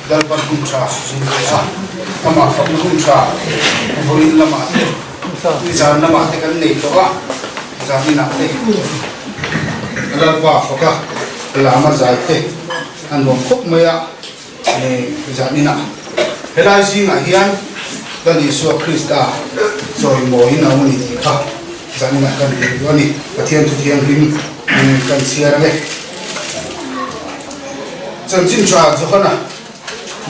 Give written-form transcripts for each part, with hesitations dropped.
Lalpan hun tha min pe a, amah fakna hun tha vawiin lamah te, nizan lamah te kan nei tawh a, zan inah te Lalpa faka lama zai te a nuam khawp mai a, zan inah helai zingah hian Lal Isua Krista chawimawiin a awm a ni tih kha zan inah kan hmu duh a ni. Pathian thu thianghlim kan chhiar ang e. Chanchin tha Johana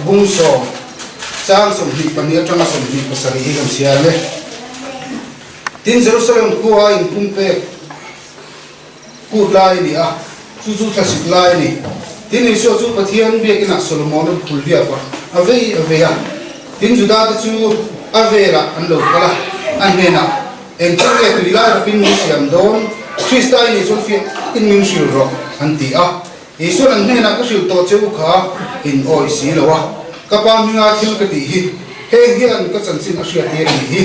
bung sawm chang 22 atanga 27 hi kan chhiar ang e. Tin, Jerusalem khua inpumpek kut lai a ni a, chu chu thlasik lai a ni. Tin, Isua chu Pathian biakinah Solomona phul biak a, a vei a vei a. Tin, Judate chu a velah an lo kal a, a hnenah, Engtin nge tui lai rapin min siam dawn? Krista i nih chuan fiah takin min hrilh rawh, an ti a. Isuan an hnenah ka hrilh tawh che u kha in awih si lo a, ka pa hminga thil ka tih hi heng hian ka chanchin a hriattir a nih hi.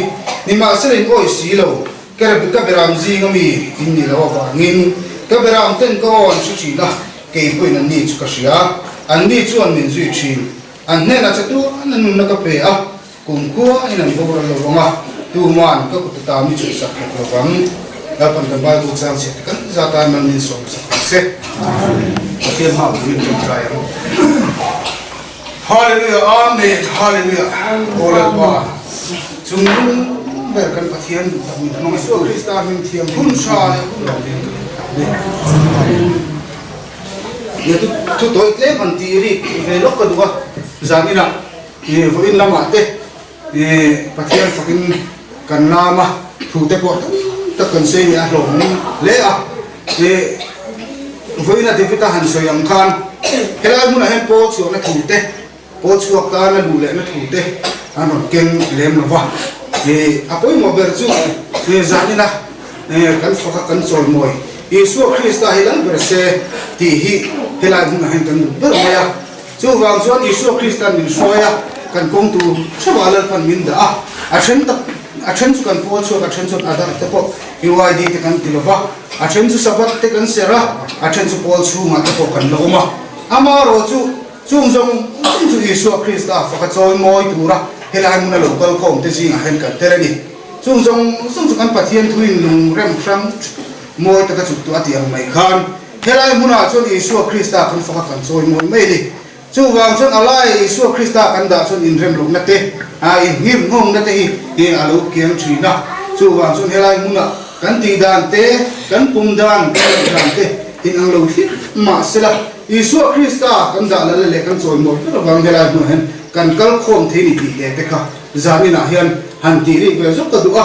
Nimahsela in awih si lo, ka ka beram zing ami in ni lo avangin ka beram ten ka aw an hre thin a, kei pawhin an ni chu ka hria, an ni chuan min zui thin. An hnenah che tuan a nunna ka pe a, Kumkhua in an boral lo vang a, tuman ka kut ata mi chhuihsak bawk lo vang. Lalpan kan Bible chang chhiat te kan zat a, man min sawm sak ang se. Pathian hma turin kan try ang. Hallelujah, Amen, Hallelujah. Aw Lalpa, chung nung ber kan Pathian duh tak min hmang Isua Krista hming thiam hun tha leh hun lo min Nia thu tawi tlem han tih rik ve lawk ka duh a, zaninah Ih vawiin lamah te ih Pathian fakin kan lam a, thu te pawh tam tak kan sawi nia a hlawm hle a. Ih vawiin a David-a han sawi ang khan helai hmunah hian pawl chhuahna thu te, pawl chhuak tana luh lehna thu te an rawn keng lem lo va. Ih a pawimawh ber chu ih zanina ih kan faka kan chawimawi Isua Krista hi lal ber se tih hi helai hmunah hian kan duh ber mai a. Chuvang chuan Isua Kristan min hruai a, kan kawng tur theuhah Lalpan min dah a, a then tak, a then chu kan pawl chhuak, a then chuan Adar te pawh UID te kan ti lova, a then chu Sabbath te kan serh a, a then chu pawl chhungah te pawh kan la awm a. Amaherawh chu, chung zawng zawng chu Isua Krista faka chawi mawi tura helai hmuna lo kal khawm te zingah hian kan tel a ni. Chung zawng zawng chu kan Pathian thuin lung rem hrang mawi taka chuk tu a tih ang mai khan, Helai hmunah chuan Isua Krista kan fak a kan chawi mawi mai a ni. Chuvang chuan a laiah Isua Krista kan dah chuan inremlawkna te, inhngir nghawngna te hi hi a lo kiang thin a. Chuvang chuan helai hmunah kan tih dan te, kan pum dan, kan ngaih dan te inang lo hlim mah sela, Isua Krista kan dah lal leh kan chawi mawi ber avang helai hmunah hian kan kal khawm thei ni tih hle te kha zaninah hian han tih rik ve zawk ka duh a.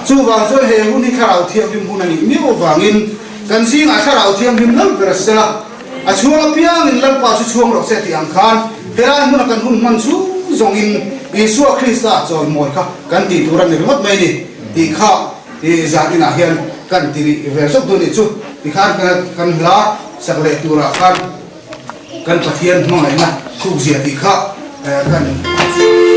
Chuvang chuan he hun hi Thlarau Thianghlim hun a nih miau avangin kan zingah Thlarau Thianghlim lal ber a sel a, a chhuang apiangin Lalpa chu chhuang rawh se tih ang khan helai hmuna kan hun hman chhung zawngin Isua Krista chawimawi kha kan tih tur a ni ringawt mai ni tih kha i zan inah hian kan ti rih ve zawk dawn nih chu tikhan kan hla sak leh turah khan Kan Pathian hmangaihna khukzia tih kha kan. Kan Pathian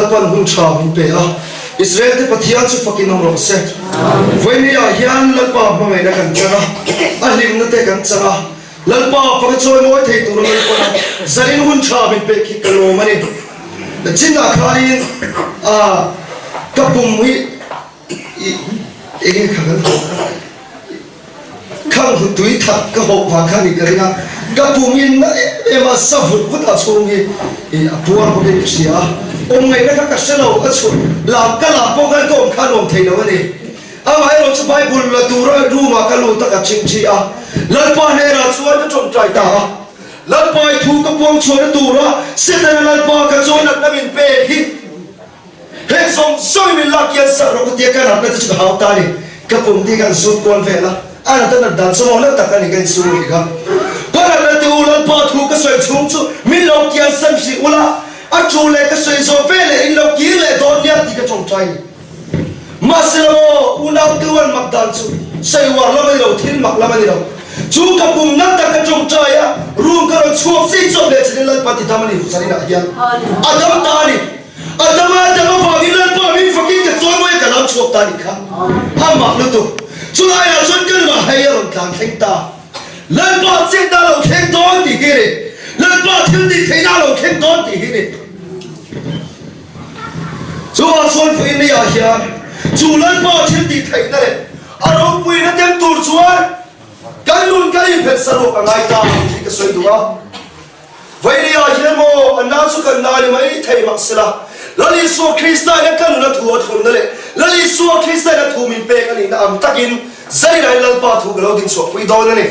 Lalpan hun tha min pe a, Israel te Pathian chu fakin awm rawh se. Vawinia hian Lalpa hmangaihna kan chang a, a hlimna te kan chang a, Lalpa faka chawi mawi thei tura Lalpana zanin hun tha min pek hi ka lawm a ni. Chinah khanin ka pum hi enge kha kan hawh kha khang hu tui that ka hawh vang kha ni ka ring a, ka pum hi na em em a, sa vut vut a chhung hi a puar bawkin ka hria a, awm ngaihna kha ka hre lo, a chhun lam ka lam pawh khan ka awm khan awm thei lo a ni. Amaherawh chu Bible la tura room ah ka lut a ka chingchi a, Lalpa hnenah chuan ka tawngtai ta a, Lalpa i thu ka puang chhuahna tura Setana Lalpa ka chawi natna min pek hi heng zawng zawng in min lak hian sak rawh ka tia ka natna te chu ka hau ta a ni, ka pum te hi kan zut kual vel a, a nat a nat dan chu maw na tak a ni ka insum rih kha. Ka natna te u Lalpa thu ka sawi chhung chu min lo kian san hrih ula, a thu leh ka sawi zawh veleh in lo kir leh dawn nia tih ka tawngtai a ni. Mahse maw unau te uan mak dan chu sawi uar lam a ni lo, thil mak lam a ni lo. Chu ka pum nat tak ka tawngtai a, room ka rawn chhuak zui chawp leh chin in Lalpa ti dam a ni Vuchan inah hian a dam ta a ni. A dam a, a dam avangin Lalpa min fakin ka chawi mawi a ka lam chhuak ta a nih kha. A mak lutuk. Chulaiah chuan ka nunah hei a rawn tlan thleng ta. Lalpa chetna a lo thleng dawn tih hi a ni. Lalpa thil tih theihna a lo thleng dawn tih hi a ni. Chuvang chuan vawiin leiah hian chu Lalpa thil tih theihna leh a ropuina tem tur chuan kan nun kan inphelh saruak a ngai ta tih hi ka sawi duh a. Vawiin leiah hian maw a na chu kan na ni mai thei mak sela, Lal Isua Krista in a ka nuna thu a thlunna leh Lal Isua Krista in a thu min pek a nihna ang takin Zainah in Lalpa thu ka lo dinchhuahpui dawn a ni.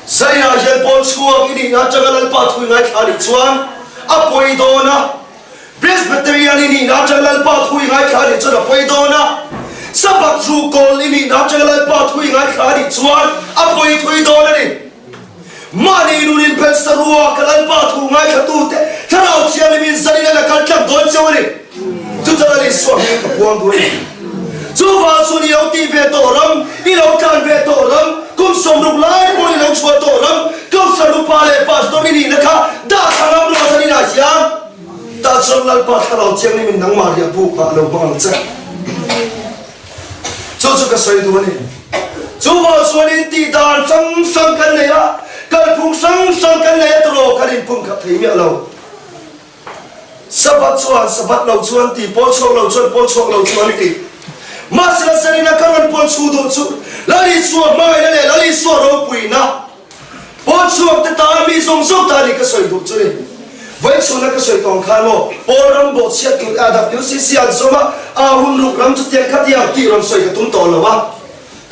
Zainah hian pawn chhuak i nihna atanga Lalpa thu i ngaithla nih chuan a pawi dawn a, Presbyterian i nihna atanga Lalpa thu i ngaithla nih chuan a pawi dawn a, Sabbath ru kawl i nihna atanga Lalpa thu i ngaithla nih chuan a pawi thui dawn a ni. Mahni nun inphelh sarua ka Lalpa thu ngaithlatute Thlarau Thianghlimin zanin a la kal tlang dawn cheu a ni. Chuchuan a Isua hming ka puang duh a ni. Chuvang chuan i lo tih ve tawh ram, i lo tlan ve tawh ram, kum 60 lai pawhin i lo chhuah tawh ram, Kohhran upa leh pastor i nihna kha dah thla ngam rawh zanin ah hian. Tah chuan Lalpa Thlarau Thianghlimin nangmah riah buk ah a lo hmang ang che. Chu chu ka sawi duh a ni. Chuvang chuanin tih dan hrang hrang kan nei a, kalphung hrang hrang kan nei a tawrh kan inpumkhat thei miah lo. Sabbath chuan Sabbath lo chuan ti, pawl chhuak lo chuan pawl chhuak lo chuan ti. Mahsela Zarina ka rawn pawn chhu duh chu Lal Isua hmangaihna leh Lal Isua ropuina pawl chhuak te tan mi zawng zawng ta ni ka sawi duh chu ni. Vawichhuna ka sawi tawng khan maw Pawl ram bawhchhiat tur AWCC an sawm a, a hun ruk ram chu tiang khatiang tih rawn sawi ka tum tawh lo a.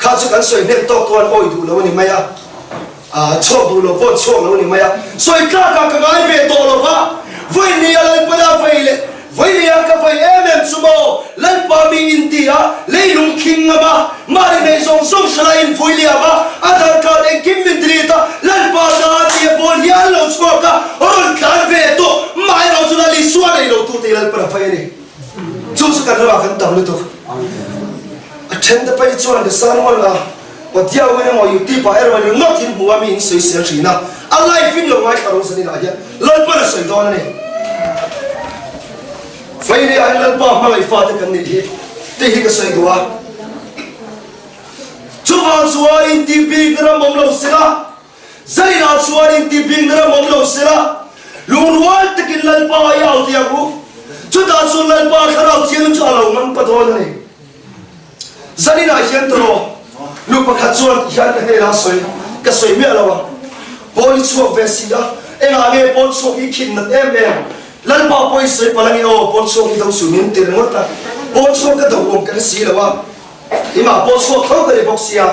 Kha chu kan sawi hnem tawk tuan awi duh lo a ni mai a, chhuak duh lo pawh chhuak lo a ni mai a, sawi tlakah ka ngai ve tawh lo va, vawinia Lalpana vei leh vawinia ka vei em em chu maw Lalpa mi in ti a, leilung khing ngam a, mahni nei zawng zawng hrala in vui liam a, Aadhaar card engkim min delete a, Lalpa ta ti a pawl hian lo chhuak a, rawn tlan ve tawh, maherawh chu Lal Isua nei lo tute hi Lalpana vei a ni. Chu chu kan ramah kan tam lutuk. A then te phei chuan ka sermon a audio in emaw youtube ah erawh ringawt in hmu a mi in sawisel thin a, a live in lo ngaithla rawh zanin ah hian Lalpan a sawi dawn a ni. Faili ah hian Lalpa hmangaih fate kan nih hi tih hi ka sawi duh a. Chuvang chuan intih bik na ram awm lo sela. Zainah chuan inti bing ram awm lo sela, lungrual takin Lalpa i au tih ang u. Chutah chuan Lalpa Thlarau Thianghlim chu a lo ngang pa dawn a ni. Zaninah hian tawh nu pakhat chuan ti hian ka hnenah a sawi, ka sawi miah lo ang. Pawl i chhuak ve si a, engah nge pawl chhuak hi khin nat em em? Lalpa pawh i sawi palh ange aw, pawl chhuak hi do suh min ti ringawt a, pawl chhuak ka do awm ka hre si lo a, imah pawl chhuak tho ka ni bawk sia.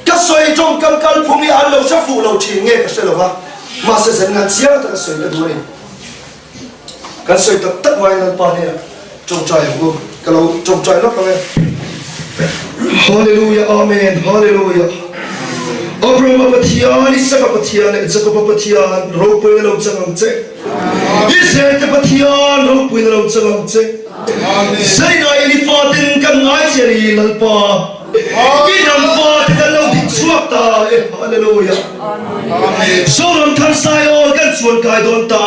Ka sawi tawngkam kalphung hi an lo hre fuh lo thin nge ka hre lo va, mahse zan ngan chiang taka sawi ka duh a ni. Kan sawi tak tak ngaiin Lalpa hnenah tawngtai ang u, ka lo tawngtai lawk ang e. Hallelujah Amen Hallelujah Abrahama Pathian Isaka Pathian leh Jakoba Pathian ropuina lo chang ang che Israel te Pathian ropuina lo chang ang che Zainai i faten kan ngai che ni Lalpa I ram fate kan lo dik chhuak. chhuak ta e, Hallelujah. Zoram thar Zion kan chuan kai dawn ta,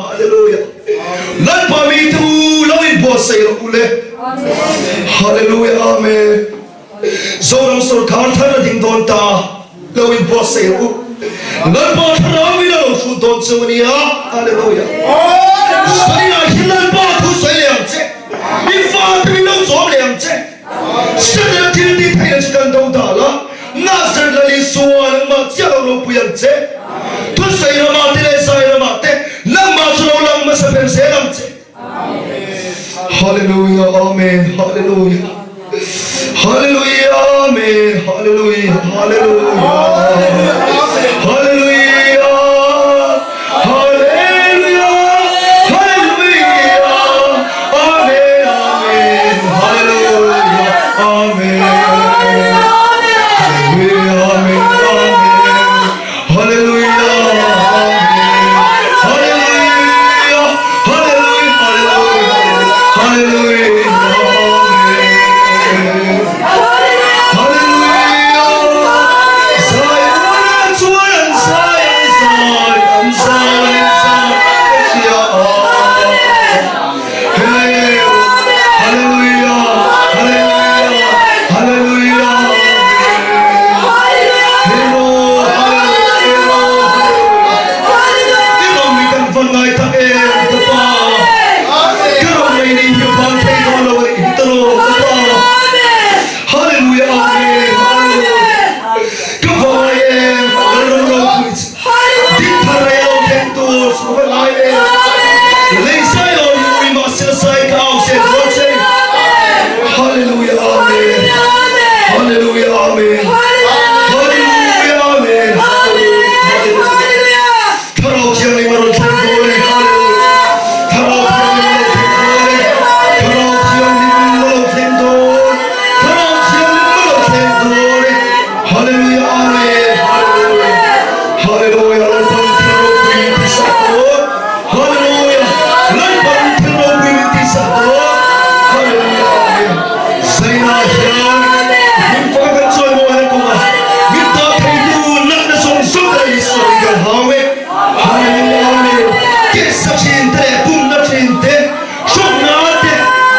Hallelujah. Lalpa mite u lo inbuatsaih rawh u le, Hallelujah, Amen. Zoram sorkar thar a ding dawn ta, lo inbuatsaih rawh u. Lalpa thlarau in a lo hrut dawn cheu a nia, Hallelujah. Sawiah hian Lalpa thu sawi leh ang che, i fate min lo chawm leh ang che. Setana thil tih theihna chu kan do dal a, Nazareth Lal Isua nangmah chiah lo ropui ang che. Thusawi ramah te leh zai ramah te nangmah chu lo lang hmasa ber zel ang che. Hallelujah Amen Hallelujah Hallelujah Amen Hallelujah Hallelujah Hallelujah Hallelujah Hallelujah Amen Amen Hallelujah Amen Hallelujah Amen Amen Hallelujah Amen Hallelujah Hallelujah Hallelujah Amen Hallelujah Zai chuan an zai an zai an zai an zai ka hria a Hallelujah Hallelujah Hallelujah Hero Hallelujah I ram mi kan van ngai tak em ka pa Ka ram nei nei hi van thei dawn lo a nih hi tawh ka pa Hallelujah Amen Hallelujah Ka vai em Lalram ropui chu Dik thar rei lo thleng tur chu ka va ngai em Lei zai aw hi ui mahsela zai ka au zel dawn che Hallelujah Amen Hallelujah Amen Hallelujah Amen Hallelujah Thlarau Thianghlim a rawn thleng dawn e Hallelujah Thlarau Thianghlim a lo thleng dawn e Thlarau Thianghlim a lo thleng dawn Thlarau Thianghlim a lo thleng dawn e Hallelujah Amen Hallelujah Hallelujah Lalpan thil ropui min tihsak dawn Hallelujah Lalpan thil ropui min tihsak dawn Hallelujah Amen Zaina hian min faka kan chawi mawi na kawngah min ta theitu natna zawng zawng te Isua in kan hau e. Hallelujah Amen. Tisa thin te leh pumna thin te, hrukna te,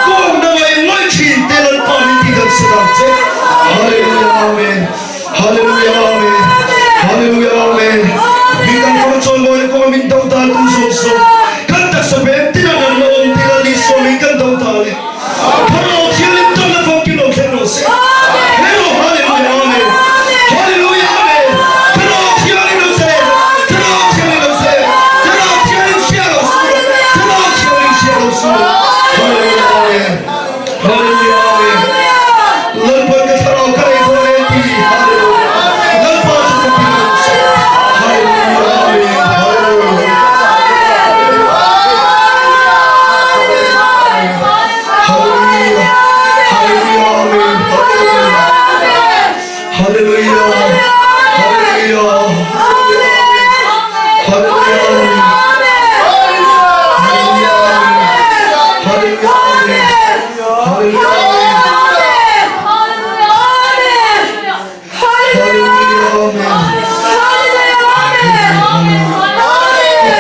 kawngna ngaih ngawih thin te Lalpa min tih kan sak ang che. Hallelujah Amen. Hallelujah Amen. Hallelujah Amen. Min kan faka chawi mawi na kawngah min do dal tu zawng zawng kan taksa peng tina natna awm te Lal Isua min kan do dal e. Thlarau Thianghlim tamna famkim lo thleng rawh se. Hello, Hallelujah, Amen. Hallelujah, Amen. Thlarau Thianghlim lo se. Thlarau Thianghlim lo se. Thlarau Thianghlim hria lo su. Thlarau Thianghlim hria lo su. Hallelujah, Amen. Hallelujah, Amen. Lalpan ka thlarau ka nei dawn e ti. Hallelujah. Lalpa chu ka ti lo se. Hallelujah, Amen. Hallelujah. Hallelujah Hallelujah Amen Hallelujah Hallelujah Hallelujah Hallelujah Hallelujah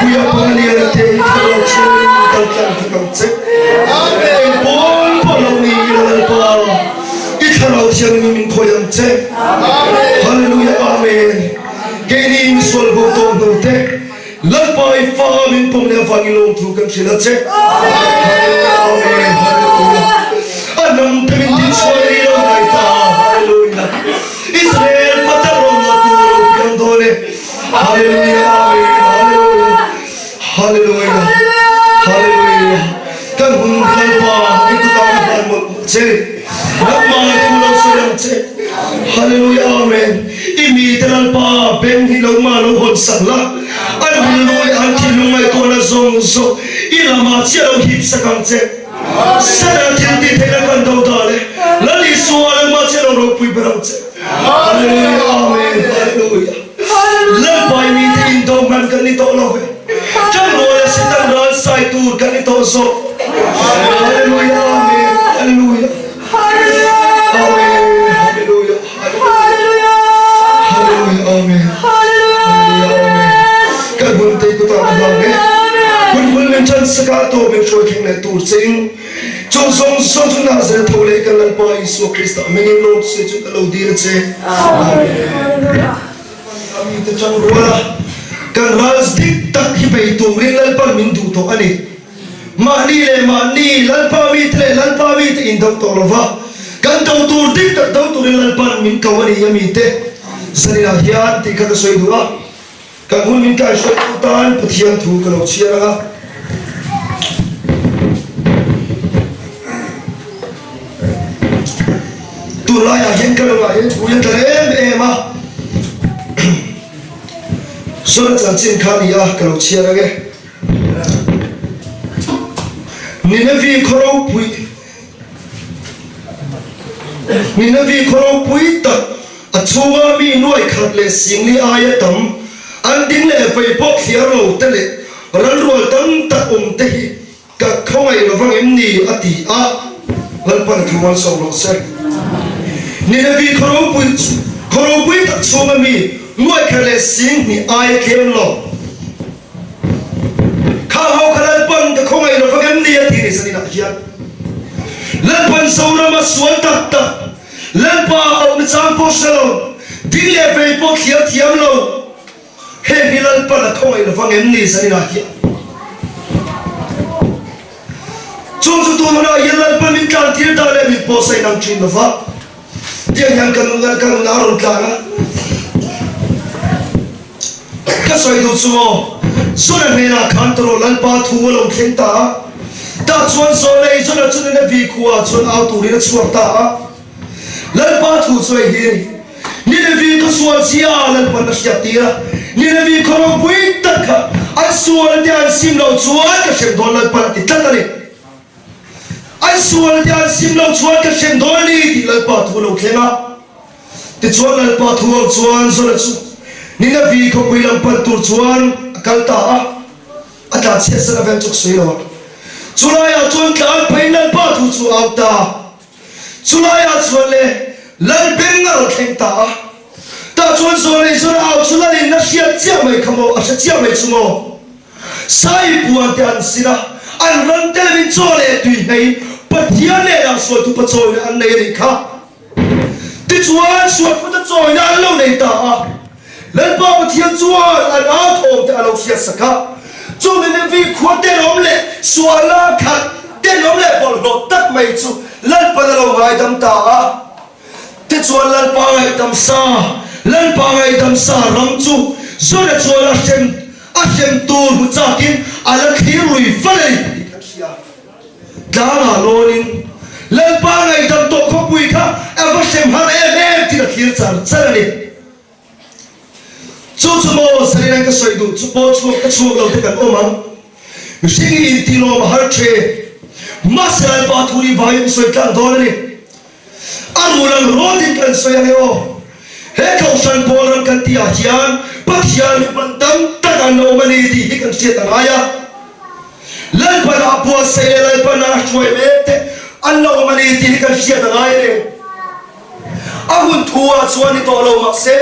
Puia Paliana te i thlarau chungin kal tlang vek ang che. Eng pawn pawh lo ni ila Lalpa, i thlarau thianghlim min khawi ang che. Hallelujah Amen. Keini misual bo tawh hnu te Lalpa i fa min pawm leh avangin lawmthu kan hrilh a che. Hallelujah Amen. Hallelujah. A hnam te min din chhuah leh i lo ngai ta. Hallelujah. Israel fatar rawng la tur lo piang dawn e. Hallelujah Amen Hallelujah Hallelujah Hallelujah Kan hun Lalpa i kutah ka hlan mawlh mawlh che. Nangmah thu lo sawi ang che. Hallelujah Amen I mite Lalpa beng hi lo mah lo hawn sak la. An rilru leh an thinlung ngaihtuahna zawng zawng i lamah chiah lo hip sak ang che. Satan thil tih theihna kan do dah le Lal Isua nangmah chiah lo ropui ber ang che. Hallelujah Amen Hallelujah Lalpa i mite indo hman kan ni tawh lo ve. Ṭangrual le Satan ral sai tur kan ni tawh zawk. Hallelujah Amen Hallelujah Amen Hallelujah Hallelujah Hallelujah. zawng chu Nazareth tho leh kan Lalpa Isua Krista hmingin lawm se chu ka lo dil a che. Amen. A mite tang rual a, kan ral dik tak hi bei turin Lalpan min duh tawh a ni. Mahni leh mahni, Lalpa mite leh Lalpa mite indo tawh lo va, kan do tur dik tak do turin Lalpan min ko a ni a mite zaninah hian tih kha ka sawi duh a. Kan hun min kaihhruaitu tan Pathian thu ka lo chhiar ang a. Tunlaiah hian ka nunah hian thu hi a tla em em a. Zona chanchin kha a ni a, ka lo chhiar ang e. Ninevi khaw ropui Ninevi khaw ropui tak A chhunga mi nuai khat leh singli aia tam an ding leh vei pawh thliar lo te leh ranrual tam tak awm te hi ka khawngaih lo vang em ni? a ti a, Lalpan thu an sawm rawh se. Ninevi khaw ropui khaw ropui tak chhunga mi nuai khat leh singhnih aia tlem lo Khang ho kha Lalpan ka khawngaih lo vang em ni? a ti ni zaninah hian Lalpan Zorama sual tak tak Lalpa auhna chang pawh hre lo, ding leh vei pawh thliar thiam lo, heng hi Lalpan a khawngaih lo vang em ni zaninah hian? Chung chu tun hunah hian Lalpan min tlan tir ta leh min pawhsaih nang thin lo va, tiang hian ka nun ka nunah a rawn tlan a. Ka sawi duh chu maw, Zona hnenah khan tawrh Lalpa thu a lo thleng ta a. Tah chuan Zawnei Zona chu Ninevi khuaah chuan au turin a chhuak ta a. Lalpa thu chu hei hi a ni, Ninevi khaw sual chia Lalpan a hriat tir a, Ninevi khaw ropui tak kha an sual te an sim loh chuan ka hrem dawn Lalpan a ti tlat a ni. An sual te an sim loh chuan ka hrem dawn a ni tih Lalpa thu a lo thleng a. Tichuan Lalpa thu ang chuan Zona chu Ninevi khawpui lam pan tur chuan a kal ta a, a tlanchhiat san a vel chu ka sawi lo a. Chulaiah chuan tlan pheiin Lalpa thu chu a au ta a, chulaiah chuan le Lal beng a rawn thleng ta a. Tah chuan Zona i Zona au chu Lalin a hriat chiah mai kha maw, a hre chiah mai chu maw? Sai puan te an sin a, an ran te levin chaw leh tui hneiin Pathian nena sualtu pachawina an nei a nih kha. Tichuan, sualputa chawina an lo nei ta a, Lalpa Pathian chuan an au thawm te a lo hriat sak a. Chu Ninevi khua tenawm leh suala khat tenawm leh bawlhhlawh tak mai chu Lalpan a lo ngaidam ta a. Tichuan Lalpa ngaihdam sa, Lalpa ngaihdam sa ram chu Jona chuan a hrem a hrem tur hmu chakin a la thlir lui fal a ni tih kan hria. Tlangah lawnin Lalpa ngaihdam tawh khawpui kha a va hrem har em em tih a thlir char char a ni. Chu chu maw Zalina ka sawi duh chu pawl chhuak ka chhuak lo te kan awm ang. Mihring hi intilawm a har the. Mahse Lalpa thu ri vangin sawi tlang dawn a ni. A rul ang rawtin kan sawi ang e aw. He Kohhran pawl ram kan tih ah hian Pathian hi hman tam tak an awm a ni tih hi kan hriat a ngai a. Lalpan a buatsaih leh Lalpan a hruai mek te an la awm a ni tih hi kan hriat a ngai a ni. A hun thu ah chuan ni tawh lo mahse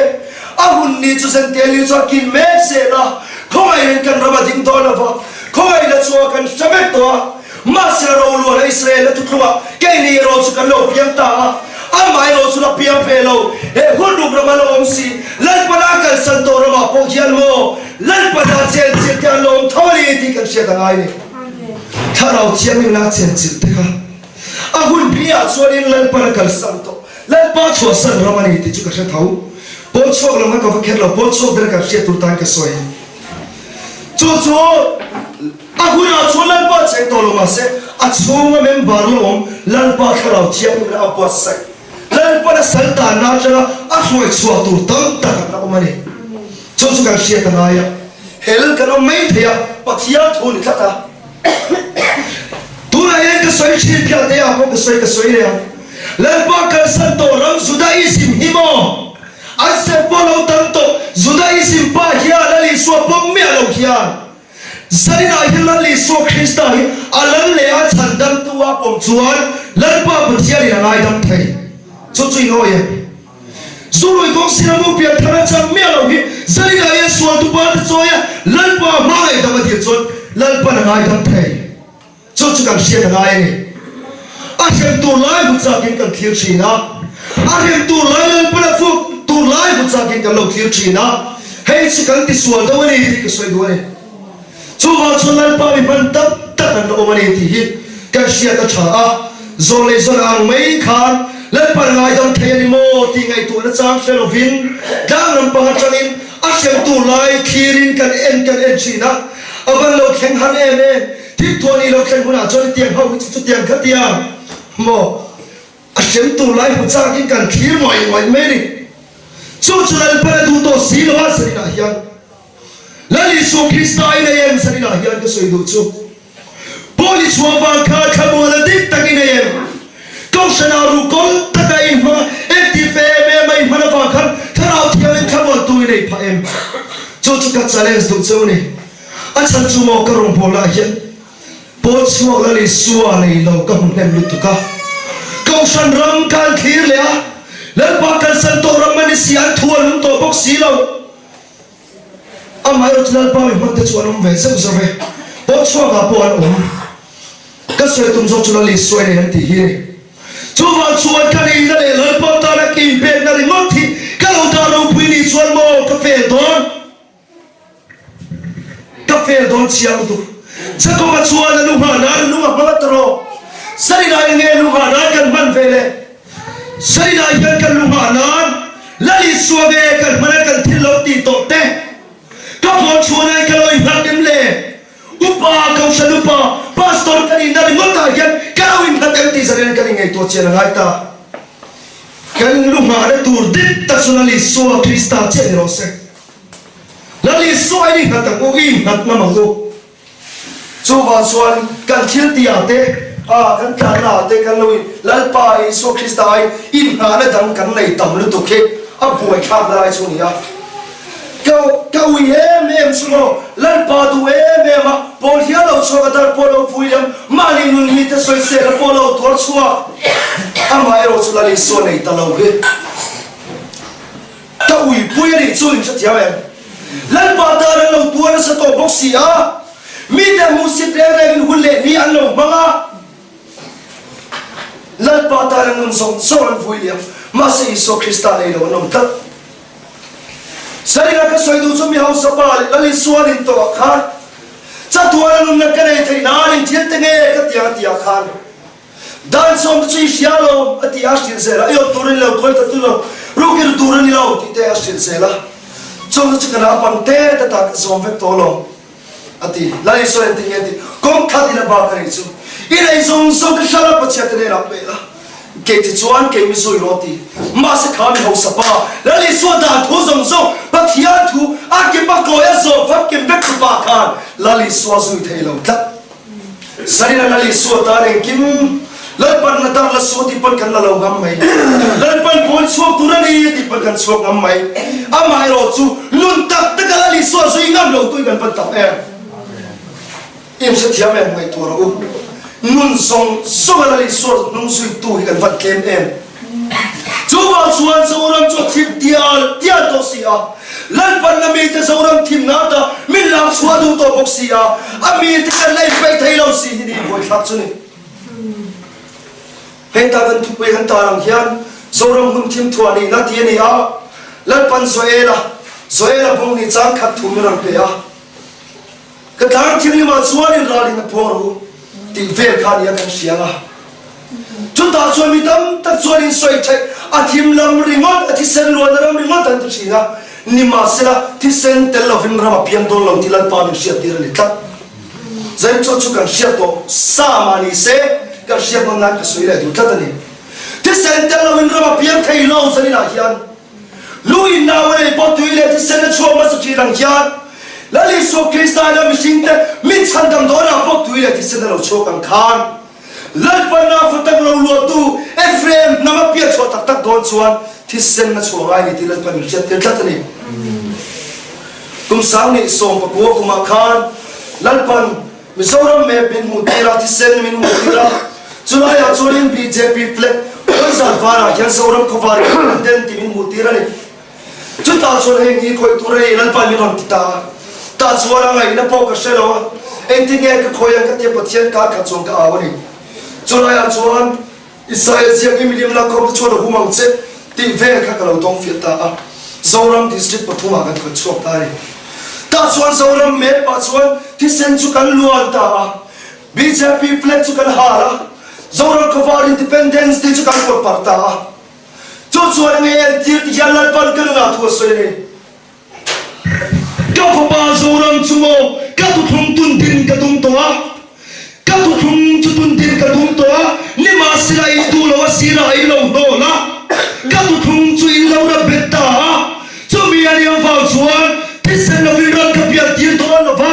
a hun ni chu Zential ni chuan kin mek zel a, khawngaih in kan ram a ding dawn lo va, khawngaihna chu a kan hre vek tawh a, mahse roluana Israel a thuthlungah keini erawh chu kan lo piang ta a, amah erawh chu la piang ve lo, he hun ruk rama la awm si, Lalpana kalsan tawh ramah pawh hian maw Lalpana chenchilh te an lo awm tho a ni tih kan hriat a ngai a ni. Thlarau Thianghlimna chenchilh te kha a hun piah chuanin Lalpana kalsan tawh, Lalpa chhuahsan ram a ni tih chu ka hre tho. Pawl chhuak lam kha ka va kher lo, pawl chhuak ber kan hriat tur tan ka sawi. Chu chu a hunah chuan Lalpa cheng tawh lo mahse a chhunga member la awm Lalpa Thlarau Thianghlimna a buatsaih. Lalpana sal tanna atanga a hruai chhuah tur tam tak an la awm a ni. Chu chu kan hriat a ngai a, hel kan awm mai thei a, Pathian thu ni tlat a. Tunah hian ka sawi thin phiah te ah pawh ka sawi ka sawi leh ang. Lalpa kalsan tawh ram Judaism hi maw? An serh pawh lo tam tawh Judaism pa hian Lal Isua pawm miah lo hian Zainah hian Lal Isua Krista hi a lal leh a chhandamtu a pawm chuan Lalpa Pathianin a ngaidam thei. Chu chu in awi em? Zurui kawng sira mu pian thar a chang miah lo hi Zainah hian sualtu pa te chawi a Lalpa hma ngaihdam a dil chuan Lalpan a ngaidam thei. Chu chu kan hriat a ngai a ni. A hrem tur lai hmu chakin kan thlir thin a, a hrem tur lai Lalpan a fuk tur lai hmu chakin kan lo thlir thin a, hei chu kan tisual deuh a ni tih ka sawi duh a ni. Chuvang chuan Lalpa mi hman tam tak an la awm a ni tih hi kan hriat a tha a, zawn leh zawn ang mai khan Lalpan a ngaidam thei a ni maw tih ngaihtuahna chang hre lovin tlang lampang atangin a hrem tur lai thlirin kan en kan en thin a, a van lo thleng har em em, thilthuah nih lo thleng hunah chuan hetiang ho hi chu chutiang khatiang maw a hrem tur lai hmu chakin kan thlir ngawih ngawih mai a ni. Chu chu Lalpan a duh tawh si lo a, zaninah hian. Lal Isua Krista i nei em? Zaninah hian ka sawi duh chu. Paul i chhuah vang khan thlamuana dik tak i nei em? Kohhranah ruh kawng taka i hmang a, engti fe em em a i hman avang khan Thlarau Thiangin thlamuantu i nei phah em? Chu chu ka challenge duh cheu a ni. A chhan chu maw ka rawngbawlnaah hian Paul chhuak Lal Isua nei lo ka hmu hnem lutuk a. Kohhran ram ka han thlir leh a, Lalpa kalsan tawh ram a ni si, an thu a lung tawh bawk si lo. Amaherawh chu Lalpa mi hmante chu an awm ve zeuh zeuh e, pawh chhuakah pawh an awm. Ka sawi tum zawk chu Lal Isua i nei an tih hi a ni. Chuvang chuan ka nihna leh Lalpa tana ka inpekna ringawt hi ka lo dah ropui nih chuan maw ka fel dawn? Ka fel dawn chiang lutuk. Jakob-a chuan a lu nghah nan a lung a hmang a tawrh. Zarinah eng nge lu nghah nan kan hman ve le? Zarinah hian kan lu nghah nan Lal Isua nge kan hman a kan thil lo tih tawh te? Ka phone chhuahna in ka lo innghat em le? Upa, Kohhran upa, Pastor ka nihna ringawtah hian ka lo innghat em tih zarin kan inngaihtuah chian a ngai ta. Kan lu nghahna tur dik tak chu Lal Isua Krista chiah ni rawh se. Lal Isua in i nghat ang u, i innghat ngam ang u. Chuvang chuan kan thil tihah te, a kan tlanna ah te kan lo in Lalpa Isua Krista ai inngahna dang kan nei tam lutuk hi a buaithlak na lai chu a ni a. Ka ka ui em em chu maw, Lalpa duh em em a, pawl hial lo chhuak a dar pawh lo pui liam, mahni nun mite sawisel a pawh lo tuar chhuak. Amaherawh chu Lal Isua nei ta lo hi. Ka uipui a nih chu in hrethiam em? Lalpa tan an lo tuar nasa tawh bawk si a, mite hmuhsit reng rengin hun leh ni an lo hmang a, Lalpa tan an nun zawng zawng an vui liam, mahse Isua Krista nei lo an awm tlat. Zarina ka sawi duh chu mi hausa pa leh Lal Isua an intawh ah khan chatuan a nunna ka nei theih nan in thil te nge ka tiang a tih ah khan Dan sawm te chu i hria lo, a ti a, a hrilh zel a, i awm tur a ni lo, tuai ta tu lo, ruk i ru tur a ni lo tih te a hrilh zel a. Chung te chu ka naupang te te ta ka zawm vek tawh lo, a ti. Lal Isua engtin nge a ti? Kawng khat in a bak a nih chu, i nei zawng zawng te hral a Pathian te hnenah pe la, kei te chuan kei mi zui rawh a ti. Mahse kha mi hausa pa, Lal Isua dan thu zawng zawng, Pathian thu a kim a kawi a zawm famkim vek tu pa khan Lal Isua zui thei lo tlat. Zarina Lal Isua tan engkim Lalpan la dar la suh tih pawn kan la lo ngam mai. Lalpan pawn chhuak tur a ni tih pawn kan chhuak ngam mai. Amaherawh chu nun tak taka Lal Isua zui ngam lo tui kan pan tak em? I hrethiam em ngaihtuah rawh u. Nun zawng zawnga Lal Isua hnung zuitu hi kan van tlem em? Chuvang chuan Zoram chu a thim tial tial tawh si a, Lalpan a mite Zoram thimna ata min lak chhuah duh tawh bawk si a, a mite kan la inpeih thei lo si hi ni buaithlak chu ni. Heta kan thupui han tar ang hian Zoram hun thim thuah nihna ti a ni a, Lalpan Joela, Joela bawng ni chang khat thu min rawn pe a. Ka tlang thianghlimah chuan in ralin a phuang rawh u tih vel kha nia kan hria ang a. Chutah chuan mi tam tak chuan in sawi theih a thim lam ringawt, a thisen luanna ram ringawt an ti thin a. Nimahsela, thisen tel lovin ram a piang dawn lo tih Lalpa min hriattir a ni tlat. Zain chu chu kan hriat tawh sa mah ni se, kan hriat nawn nan ka sawi leh duh tlat a ni. Thisen tel lovin ram a piang thei lo zaninah hian. Lu in nau a nei pawh tui leh thisen a chhuak hmasa thin ang hian Lal Isua Krista ina mihringte min chhandam dawnah pawh tui leh thisen a lo chhuak ang khan Lalpa Nafatak lo luahtu Ephraim hnam a piah chhuah tak tak dawn chuan thisen a chhuah ngai ni tih Lalpa min hriat tir tlat a ni. Kum 10,000 pakua kumah khan Lalpan Mizoram map min hmuh tir a, thisen min hmuh tir a, chulaiah chuanin bjp flag Puanzar varah hian Zoram khawvar in den tih min hmuh tir a ni. Chutah chuan hei ni khawih tur hei Lalpa min rawn ti ta a, tah chuan a ngaihna pawh ka hre lo a, engtin nge ka khawi ang ka tia Pathian kar khat chuan ka au a ni. Chulaiah chuan. Israel ziak i milim lakkhawm te chuan a hum ang che tih vel kha ka lo dawng fiah ta a. Zoram District pathumah kan khawn chhuak ta a ni. Tah chuan Zoram map ah chuan thisen chu kan luan ta a, bjp flag chu kan hal a, Zoram khawvar Independence Day chu kan pawt parh ta a. Chu chuan enge entir ti hian Lalpan ka nunah thu a sawi a ni. Ka fapa Zoram chu maw ka thuthlung tun din ka tum tawh a, ka thuthlung chu tun din ka tum tawh a, nimahsela in duh lo a sirah in lo hnawl a, ka thuthlung chu in lo rap bet ta a, chumi a nih avang chuan thisen lovin ral ka pian tir dawn lo va,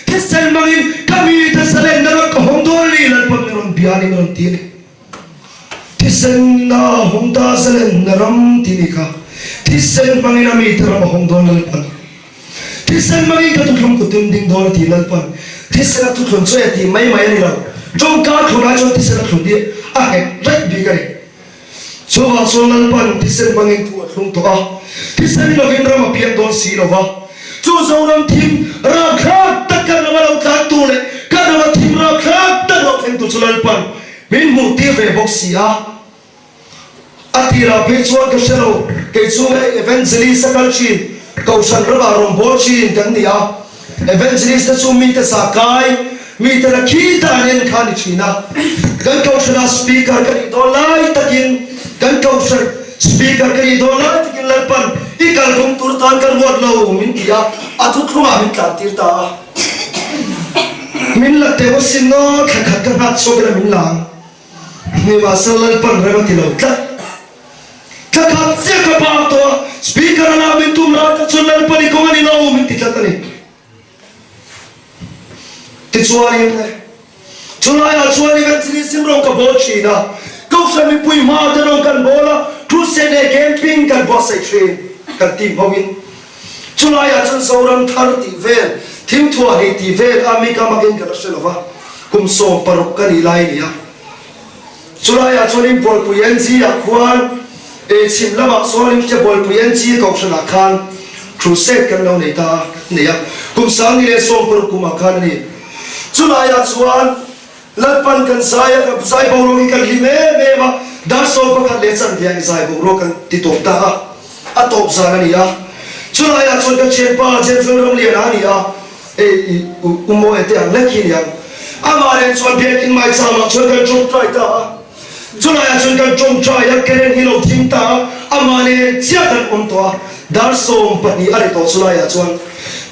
thisen hmangin ka mite zalenna ram ka hawng dawn a ni, Lalpa min rawn bia a ni, min rawn ti a ni. Thisen a hawng ta zalen na ram ti ni kha thisen hmangin a mite ram a hawng dawn Lalpan. Thisen hmangin ka thuthlung ku tum ding dawn a ti Lalpan. Thisen a thuthlun chu e tih mai mai a ni lo. Tawngka thlun ai chuan thisen a thlun hi a nghet daih bik a ni. Chuvang chuan Lalpan thisen hmangin thu a thlung tawh a, thisen lovin ram a piang dawn si lo va. Chu Zoram thim rapthlak tak kan rama lo tlan tu leh kan rama thim rapthlak tak lo thleng tu chu Lalpan Min hmuh tir ve bawk si a, a tirah phei chuan ka hre lo, kei chu hei Evangelist a kal thin, Kohhran ramah rawn bawl thin kan ni a, Evangelist te chu mite zah kai, mite la khi ta an en kha a ni thin a, kan Kohhranah Speaker ka nih dawn lai takin, kan Kohhran Speaker ka nih dawn lai takin Lalpan i kalkawng tur tan ka ruat lo min ti a, a thuthlungah min tlan tir ta a. Min la teuh asin aw, thla khat ka nghak chhuak ila min la ang. Nimahsela Lalpan rem a ti lo tlat. Thla khat chiah ka bak tawh a, Speaker a la min tum lai tak chuan Lalpan i kawng a ni lo min ti tlat a ni. Tichuanin chulaiah chuan evangelism rawng ka bawl thin a, Kohhran mipui hma te rawng kan bawl a, crusade leh camping kan buatsaih thin kan team hovin. Chulaiah chuan Zoram thar tih vel, thingthuah hnih tih vel a mi ka makin ka la hre lova, kum 16 ka nih lai a ni a. Chulaiah chuanin Bualpui NG ah khuan eh chhim lamah chuanin hria Bualpui NG kohhranah khan crusade kan lo nei ta a, kan nei a, kum 2016 kumah khan a ni. Chulaiah chuan Lalpan kan zai a, kan zai boruak hi kan hlim em em a, dar 11 leh chanve ah i zai boruak kan ti tawp ta a, a tawp zan a ni a. Chulaiah chuan ka thianpa James Lalramliana a ni a, hei i u Mawia te ang lek hi a ni ang. Amah nen chuan biakin maicham ah chuan kan tawngtai ta a, chulaiah chuan kan tawngtai a, current hi lo thim ta a, amah nen chiah kan awm tawh a, dar 12 a ri tawh chulaiah chuan.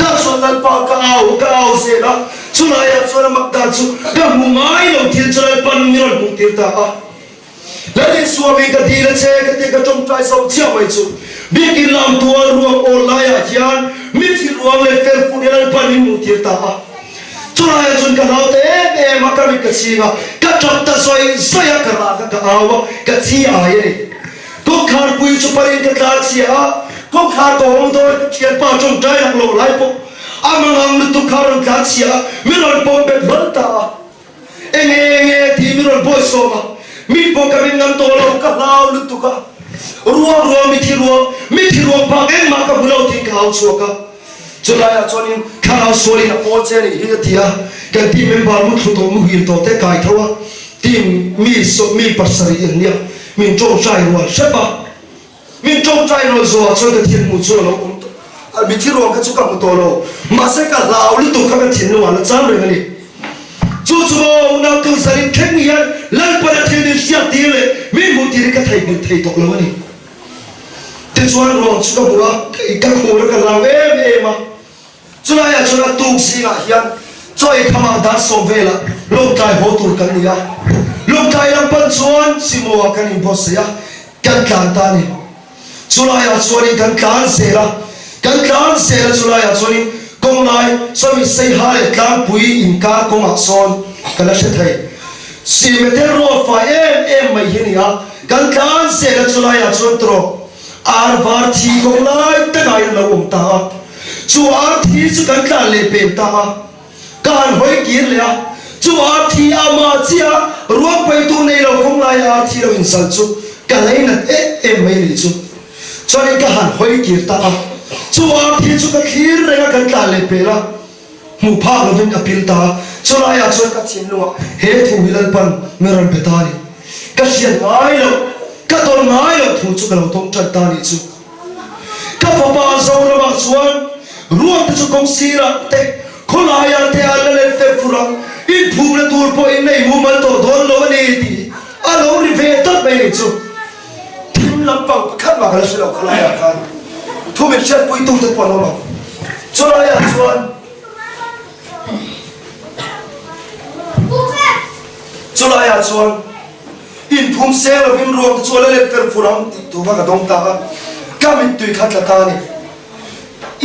Tah chuan Lalpa ka au ka au zel a, chulaiah chuan a mak dan chu ka hmu ngai lo thil chu Lalpan min rawn hmuh tir ta a. Lalin suami ka dil a che ka tia ka tawngtai zo chiah mai chu biakin lam tual ruang awl laiah hian mithi ruang leh fel fur hi Lalpan min hmuh tir ta a. Chulaiah chuan ka hlau ta em em a, ka mit ka chhing a, ka tap ta zawih zawih a, ka rak a, ka au a, ka chi ai a ni. Kawngkhar pui chu parin ka tla chhia a, kawngkhar ka hawng dawn ka thianpa tawngtai lak loh lai pawh a mangang lutuk kha a rawn tla chhia a, min rawn pawm bet hlawl ta a. Enge enge tih min rawn bawi sawm a, mit pawh ka min ngam tawh lo, ka hlau lutuk a, ruang ruang mithi ruang, mithi ruang phak engmah ka hmu lo tiin ka au chhuak a. Chulaiah chuanin thlarau sualin a pawl che a nih hi a ti a, kan team member muthlu tawh muhil tawh te kai tho a, team mi mi pasarih an nia, min tawngtai rual hrep a, min tawngtai rual zawhah chuan ka thil hmuh chu a lo awm tawh, mithi ruang kha chu ka hmu tawh lo, mahse ka hlau lutuk kha ka thinlungah la cham reng a ni. Chu chu maw unau tu zarin thleng hian Lalpana thil min hriat tir leh min hmuh tir hi ka theihnghilh thei tawh lo a ni. Tichuan ruang chu ka hmu a, ka khur a ka hlau em em a. Chulaiah chuan a tuk zingah hian chaw ei khamah dar sawm velah Lawngtlai haw tur kan ni a. Lawngtlai lam pan chuan Simo-ah kan inbuatsaih a, kan tlan ta a ni. Chulaiah chuanin kan tlan zel a, kan tlan zel a chulaiah chuanin kawnglai sawmi Saiha leh Tlangpui inkar kawngah sawn ka la hre thei. Simeter road fai em em mai hi a ni a, kan tlan zel a chulaiah chuan tawrh ar var thi kawnglai takah in a lo awm ta a, chu ar thi chu kan tlan leh pem ta a. Ka han hawi kir leh a, chu ar thi a mah chiah a ruang paitu nei lo kawng laia ar thi lo inzal chu ka leinat em em mai nih chu. Chuanin ka han hawi kir ta a, chu ar thi chu ka thlir reng a kan tlan leh pel a, hmuh phak lovin a pil ta a, chulaiah chuan ka thinlungah he thu hi Lalpan min rawn pe ta a ni. Ka hriat ngai loh, ka tawn ngai loh thu chu ka lo tawng tan ta nih chu. Ka fapa Zoramah chuan ruang te chu kawng sirah te, khawlaiah te an la let fer fur a, inphumna tur pawh in nei mumal tawh dawn lo a ni tih a lo ri ve tawp mai nih chu. Thim lampang pakhat mah ka la hre lo khawlaiah khan thu min hriatpuitute pawh an awm ang. Chulaiah chuan. Chulaiah chuan inphum seng lovin ruang te chu a la let fer fur ang tih tur kha ka dawng ta a, ka mittui kha tla ta a ni.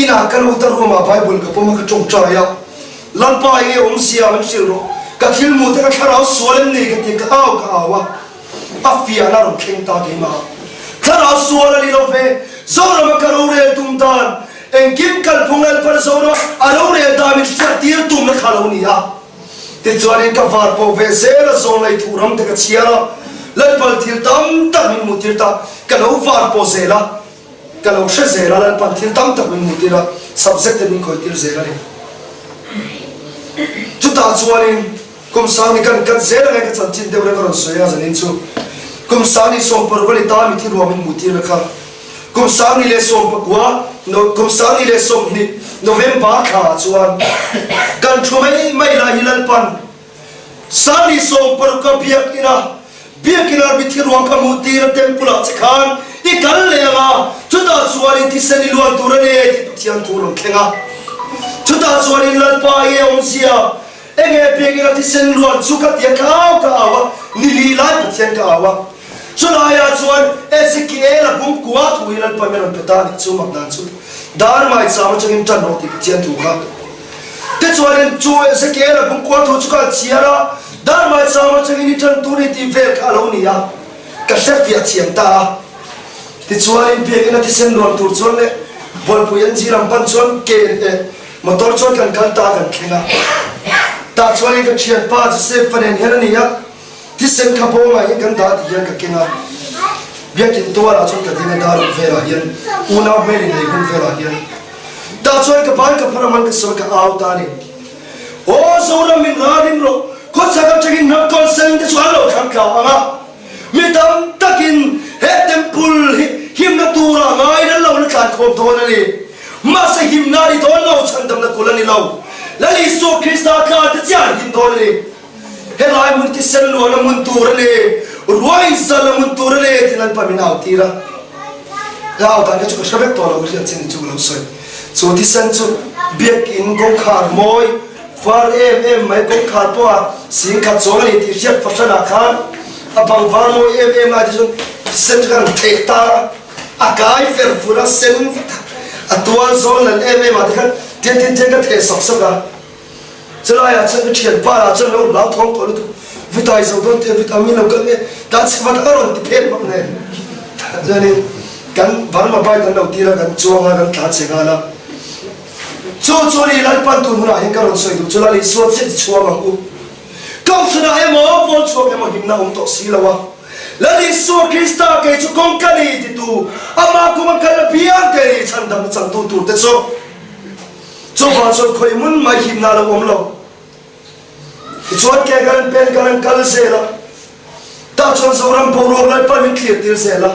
Inah ka lut a, room ah Bible ka pawm a, ka tawngtai a, Lalpa enge awmzia min hrilh rawh, ka thil hmuh te ka thlarau sual em ni ka ti a, ka au ka au a, a fiahna a rawn thleng ta keimah. Thlarau sual a ni lo ve, Zorama ka rorel tum dan Engkim kalphung Lalpan Zoram a rorel dan min hriat tir tumna kha lo ni a. Tichuanin ka var pawh ve zel a zawn lei thuh ram te ka chhiar a, Lalpan thil tam tak min hmuh tir ta, ka lo var pawh zel a, ka lo hre zel a, Lalpan thil tam tak min hmuh tir a, subject te min khawih tir zel a ni. Chutah chuanin kum sang ni kan kat zel angai ka chanchin deuh reng ka rawn sawi a zanin chu kum sang ni sawmparuk a ni ta mi thi ruang min hmuh tirna kha. Kum 2019, kum 2020 November thla ah chuan kan thu mai mai lai hi Lalpan Sani 60 a biakinn a biakinn ah mithi ruang kha hmuh tir a temple ah che khan i kal leh ang a, chutah chuan in thisen i luan tur a ni tih Pathian thu a rawn thleng a. Chutah chuan in Lalpa i awmzia enge biakinn a thisen luan chu ka ti a ka au ka au a, ni li lai Pathian ka au a. Chulaiah chuan Ezekiel-a bungkua thu hi Lalpa min rawn pe ta a nih chu mak dan chu dar maicham atangin tan rawh tih Pathian thu kha. Tichuanin chu Ezekiel-a bungkua thu chu ka han chhiar a, dar maicham atangin i tan tur i tih vel kha a lo ni a, ka hre fiah thiam ta a. Tichuanin biakinn a thisen luan tur chuan leh Bualpui NG lam pan chuan ke leh motor chuan kan kal ta kan thleng a. Tah chuanin ka thianpa Joseph-a nen hian a ni a. Thisen kha bawngah hian kan dah ti hian ka keng a, biakinn tualah chuan ka ding a, dar uk velah hian unau hmel inei hun velah hian tah chuan ka ban ka phar a man ka sawi ka au ta a ni. Aw Zoram min ralrim rawh, khawchhak atangin hnam kawn sen te chu an lo thlang tla ang a, mi tam takin he temple hi himna turah ngaiin an lo la tlan khawm dawn a ni. Mahse himna a ni dawn lo, chhandamna kulh a ni lo. Lal Isua Krista tlan te chiah an him dawn a ni. Helai hmun thisen luan a hmun tur a ni, ruai zal a hmun tur a ni tiin Lalpa min au tir a. Ka au dan kha chu ka hre vek tawh lo, ka hriat chin chu ka lo sawi. Chu thisen chu biakinn kawngkhar mawi var em em mai kawngkhar pawha sing khat zawng a ni tih hriat fahranah khan a bang var mawi em em lai te chuan thisen chu ka han theh tar a, a kai fer fur a, sen vek a, a tual zawn lan em em ah te khan tian tian tian ka theh sawk sawk a. Chulaiah chuan ka thianpa lah chuan lo hlauthawng tawh lutuk, Vitai zo dawn teh Vita min lo kal nge, tan chhe vat a rawn ti phet bawk nen. Chuanin kan Burma bike an lo tir a, kan chuang a, kan tlan chhe nghal a. Chu chu ni Lalpan tun hunah hian ka rawn sawi duh chu Lal Isua chiah ti chhuang ang u. Kohhranah emaw pawl chhuak emaw himna awm tawh si lo a. Lal Isua Krista kei chu kawng ka ni titu, amah kum a kal apiang te ni chhandamna changtu tur te chu. Chuvang chuan khawi hmun mai himna a lo awm lo. Tichuan ke kan an pen kan an kal zel a, tah chuan Zoram boruak Lalpa min thlir tir zel a.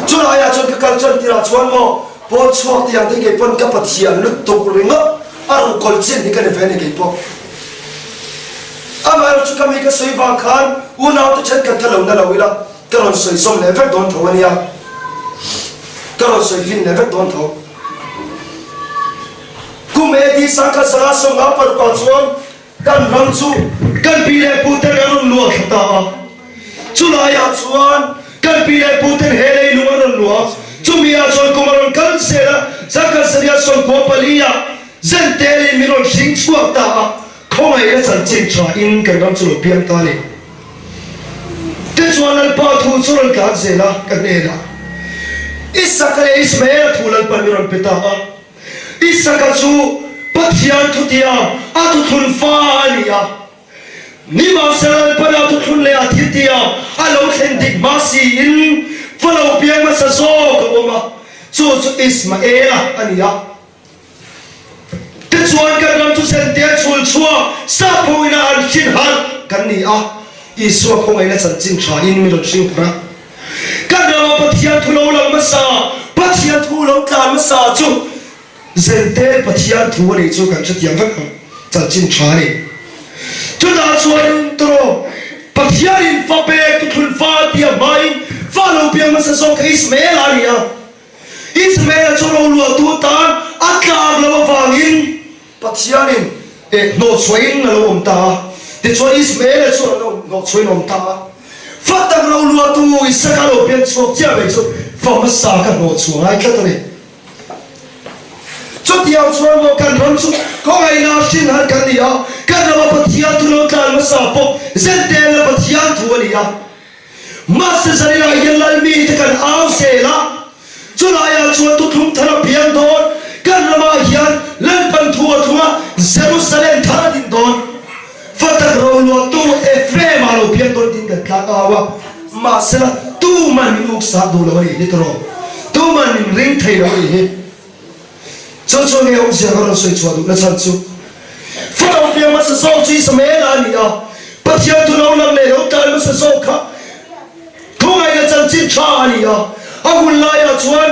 Chulaiah chuan ka kal chuan tirah chuan maw pawl chhuak tih ang te kei pawn ka Pathian lutuk ringawt a ruhkawl chin hi ka ni ve a ni kei pawh. Amaherawhchu ka mi ka sawi vang khan unaute thenkhat kha lo na lo ila ka rawn sawi zawm leh vek dawn tho a nia. Ka rawn sawi fin leh vek dawn tho. Kum AD 1956 ah chuan kan ram chu kan pi leh pu ten an rawn luah thla ta a. Chulaiah chuan kan pi leh pu ten he leilung an rawn luah a. Chumi ah chuan kum a rawn kal zel a, 1994 ah Zentelin min rawn hring chhuak ta a. Khawngaihna chanchin tha in kan ram chu lo piang ta a ni. Tichuan Lalpa thu chu rawn tlan zel a, ka hnenah, Isaka leh Ismaela thu Lalpa mi rawn pe ta a. Isaka chu Pathian thutia a thuthlun fa a ni a. Nimahsela Lalpan a thuthlun leh a thiltia a lo thlen dik hma siin fa lo piang hmasa zawk a awm a, chu chu Ismaela a ni a. Tichuan kan ram chu Sentea chhul chhuak sap ho ina an hrin harh kan ni a. Isua khawngaihna chanchin tha in min rawn hring phar a. Kan rama Pathian thu lo lang hmasa, Pathian thu lo tlan hmasa chu Zente Pathian thu a nih chu kan hrethiam vek ang, chanchin tha a ni. Chutah chuanin tawh Pathianin fa pek tuthlun fa tia hmain fa lo piang hmasa zawk kha Ismaela a ni a. Ismaela chu roluahtu tan a tlak loh avangin Pathianin hnawhchhuahin a lo awm ta a. Tichuan Ismaela chu a lo hnawhchhuahin a awm ta a. Fa tak roluahtu Isaka lo piang chhuak chiah mai chu fa hmasa ka hnawhchhuah ngai tlat a ni. Chutiang chuan maw kan ram chu khawngaihna hrin har kan ni a, kan rama Pathian thu lo tlan hmasa pawh zentelna Pathian thu a ni a. Mahse zaninah hian Lalmite kan au zel a, chulaiah chuan thuthlung thar a piang dawn, kan ramah hian Lalpan thu a thlung a, Jerusalem thar a din dawn. Fa tak roluahtu Ephraim-ah lo piang dawn tiin kan tlang au a, mahsela tuman min uksak duh lo a nih hi tawrh, tuman min ring thei lo a nih hi. Chu chu nge awmzia ka rawn sawi chhuah duhna chhan chu fa lo piang hmasa zawk chu Ismaela a ni a, Pathian thu lo lang leh lo tlan hmasa zawk kha thungaihna chanchin tha a ni a, a hun laiah chuan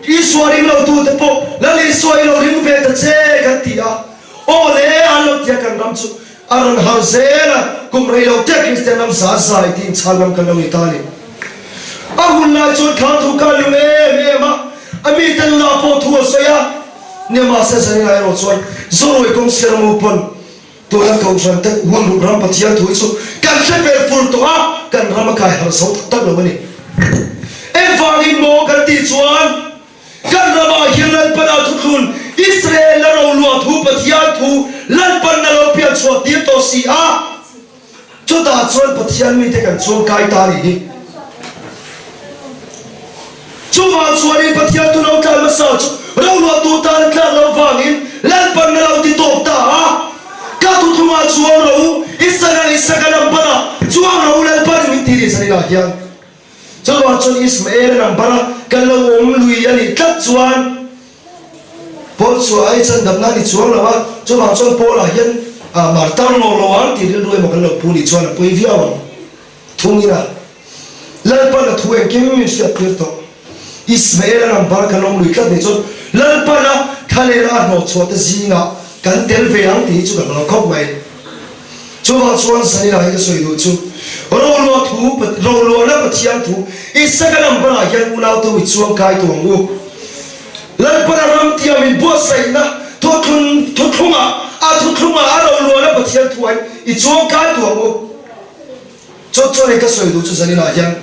Isua ring lotute pawh Lal Isua i lo ring ve ta che kan ti a, Aw le, an lo tia kan ram chu a rawn har zel a, kum rei lo te Kristian ram za zai tiin chhan ram kan lo ni ta a ni. A hun lai chuan kha thu kha a lung em em a, a mite nunah pawh thu a sawi a, nimahse zanin ah erawh chuan Zorawi kawng siar mu pawn tuna Kohhran te hun ruk ram Pathian thu hi chu kan hre fel fur tawh a, kan ram a kai har zo tak tak lo a ni. Engvangin maw kan tih chuan Kan ramah hian Lalpana thuthlun, Israel la roluah thu Pathian thu Lalpan a lo pian chhuah tir tawh si a, chutah chuan Pathian mite kan chuang kai ta a nih hi. Chuvang chuanin Pathian thu lo tlan hmasa chu roluahtu tan a tlak loh vangin Lalpan a lo ti tawp ta a, Ka thuthlungah chuang ro u, Isaka Isaka Lalpana chuang ro u Lalpan min ti nih zaninah hian. Chuvang chuan Ismael a number a kan lo awm lui a nih tlat chuan Paul chu a chan damna a ni chuang lo a, chuvang chuan Paul ah hian martar lo lo ang tih rilru emaw kan lo pu nih chuan a pawi viau ang. Thungin a Lalpan a thu engkim min hriat tir tawh. Ismael a number kan awm lui tlat nih chuan Lalpan a thlalera a hnawhchhuah te zingah kan tel ve ang tih hi chu ka hlau khawp mai. Chuvang chuan Sanina hi ka sawi duh chu, Roluah thu, roluahna Pathian thu, Isaka number-ah hian unau te u i chuang kai tawh ang u. Lalpana ram tiam in buatsaihna thuthlun thuthlungah a thuthlungah a roluahna Pathian thu ah hian i chuang kai tawh ang u. Chu chuan hei ka sawi duh chu zaninah hian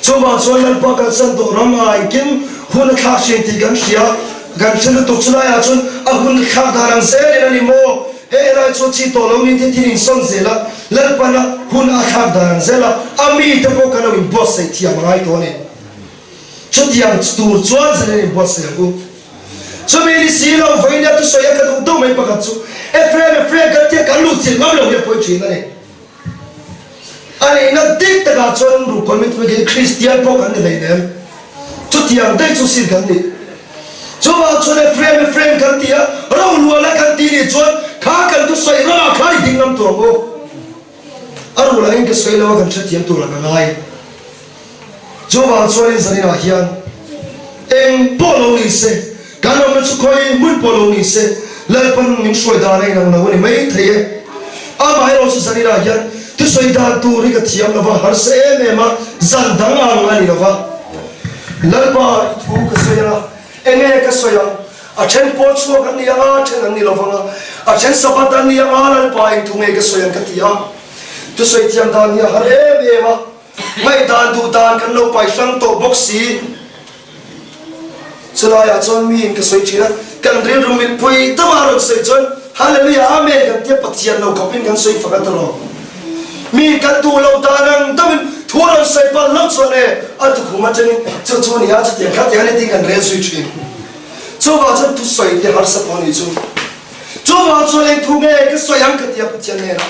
chuvang chuan Lalpa kalsan tawh ram ah engkim hun a thlak thin tih kan hria, kan hre lutuk chu laiah chuan a hun a thlak dan ang zelin a ni maw? He helai chu chi tawh lo ni tin thil insawn zel a, Lalpana hun a thlak dan ang zel a, a mite pawh kan lo inbuatsaih thiam a ngai tawh a ni. Chutiang tur chuan zanin inbuatsaih ang u. Chumi ni si lo vawinia thusawi a ka duh deuh mai pakhat chu Ephraim Ephraim kan tia kan luh chilh ngam lo hi a pawi thin a ni. A nihna dik takah chuan ruhkawi min tumik hi Kristian pawh kan ni hleinem. Chutiang daih chu sin kan nih. Chuvang chuan Ephraim, Ephraim kan ti a, Rohluala kan ti nih chuan kha kan thusawi ramah khan i ding ngam tur ang u. A ruh langin ka sawi lo a, kan hrethiam turah ka ngai. Chuvang chuanin zaninah hian eng pawh lo ni se, kan awmna chu khawi hmun pawh lo ni se, Lalpan min hruai dan a inang lo a ni mai thei e. Amaherawh chu zaninah hian thusawi dan tur hi ka thiam lo va, harsa em em a, zan dang ang a ni lo va. Lalpa i thu ka sawi ang a, enge ka sawi ang? A then pawl chhuak an ni ang a, a then an ni lo vang a, a then Sabbath an ni ang a, Lalpa eng thu nge ka sawi ang ka ti a. Thusawi thiam dan hi a har em em a. Ngaihdan duh dan kan lo pai hrang tawh bawk si. Chulaiah chuan miin ka sawi thin a, kan rilru mitpui deuha a rawn sawi chuan Hallelujah Amen kan tia Pathian lo khawpin kan sawi fak a tawrh. Miin kan duh lo dan ang deuhin thu a rawn sawi palh hlauh chuan e a tukhum atangin chu chu nia chutiang khatiang a ni tiin kan rel zui thin. Chuvang chuan thusawi te harsa pawh a nih chu. Chuvang chuan eng thu nge ka sawi ang ka tia Pathian hnenah.